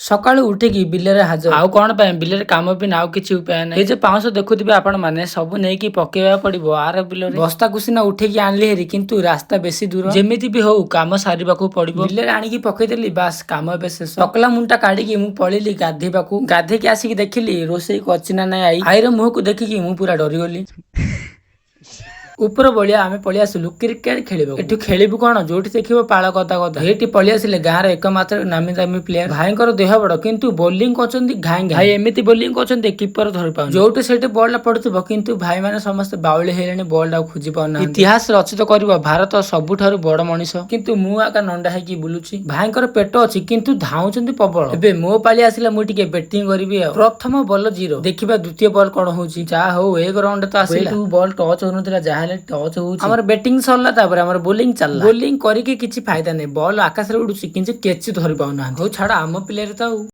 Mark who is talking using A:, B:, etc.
A: ସକାଳୁ ଉଠିକି ବିଲରେ ହାଜର। ଆଉ କଣ ପାଇଁ? ବିଲରେ କାମ ବି ନା ଆଉ କିଛି ଉପାୟ ନାହିଁ। ଏଇ ଯୋଉ ପାଉଁଶ ଦେଖୁଥିବେ ଆପଣ ମାନେ, ସବୁ ନେଇକି ପକେଇବାକୁ ପଡିବ ଆର ବିଲରେ। ବସ୍ତାକୁ ସିନା ଉଠେଇକି ଆଣିଲି ହେରି, କିନ୍ତୁ ରାସ୍ତା ବେଶୀ ଦୂର। ଯେମିତି ବି ହଉ କାମ ସାରିବାକୁ ପଡିବ। ବିଲରେ ଆଣିକି ପକେଇଦେଲି, ବାସ୍ କାମ ଏବେ ଶେଷ। ଟକଲା ମୁଣ୍ଡଟା କାଢିକି ମୁଁ ପଳେଇଲି ଗାଧେଇବାକୁ। ଗାଧେଇକି ଆସିକି ଦେଖିଲି ରୋଷେଇ କରିଛି ନା ନାଇଁ ଆଈ। ଆଈର ମୁହଁକୁ ଦେଖିକି ମୁଁ ପୁରା ଡରିଗଲି। ଉପର ବଳିଆ ଆମେ ପଳେଇ ଆସିଲୁ କ୍ରିକେଟ ଖେଳିବାକୁ। ଏଠୁ ଖେଳିବୁ କଣ, ଯୋଉଠି ଦେଖିବ ପାଳ ଗଦା ଗଦା। ଏଇଠି ପଳେଇ ଆସିଲେ ଗାଁର ଏକମାତ୍ର ନାମୀ ଦାମୀ ପ୍ଲେୟାର। ଭାଇଙ୍କର ଦେହ ବଡ, କିନ୍ତୁ ବୋଲିଂ କରୁଛନ୍ତି ଘାଇଁ ଘାଇଁ। ଭାଇ ଏମିତି ବୋଲିଂ କରୁଛନ୍ତି, କିପର ଧରି ପାଉନି। ଯୋଉଠି ସେଇଠି ବଲ୍ ଟା ପଡୁଥିବ, କିନ୍ତୁ ଭାଇମାନେ ସମସ୍ତେ ବାଉଳି ହେଇଲେଣି, ବଲ୍ ଟାକୁ ଖୋଜି ପାଉନାହାନ୍ତି। ଇତିହାସ ରଚିତ କରିବ ଭାରତ ସବୁଠାରୁ ବଡ ମଣିଷ, କିନ୍ତୁ ମୁଁ ଆକା ନଣ୍ଡା ହେଇକି ବୁଲୁଛି। ଭାଇଙ୍କର ପେଟ ଅଛି, କିନ୍ତୁ ଧାଉଁଛନ୍ତି ପ୍ରବଳ। ଏବେ ମୋ ପାଳି ଆସିଲା, ମୁଁ ଟିକେ ବ୍ୟାଟିଂ କରିବି। ଆଉ ପ୍ରଥମ ବଲ 0। ଦେଖିବା ଦ୍ୱିତୀୟ ବଲ୍ କଣ ହଉଛି। ଯାହା ହଉ, ଏକ ରନ୍ ତ ଆସିଲା। ବଲ୍ ଟଚ୍ ହଉନଥିଲା, ଯାହା ହେଲେ ଟଚ୍ ହଉଛି। ଆମର ବ୍ୟାଟିଂ ସରିଲା, ତାପରେ ଆମର ବୋଲିଂ ଚାଲିଲା। ବୋଲିଂ କରିକି କିଛି ଫାଇଦା ନାହିଁ। ବଲ୍ ଆକାଶରେ ଉଡୁଛି, କିନ୍ତୁ କେଚି ଧରି ପାଉନାହାନ୍ତି। ହଉ ଛାଡ, ଆମ ପ୍ଲେୟର ତ ଆଉ।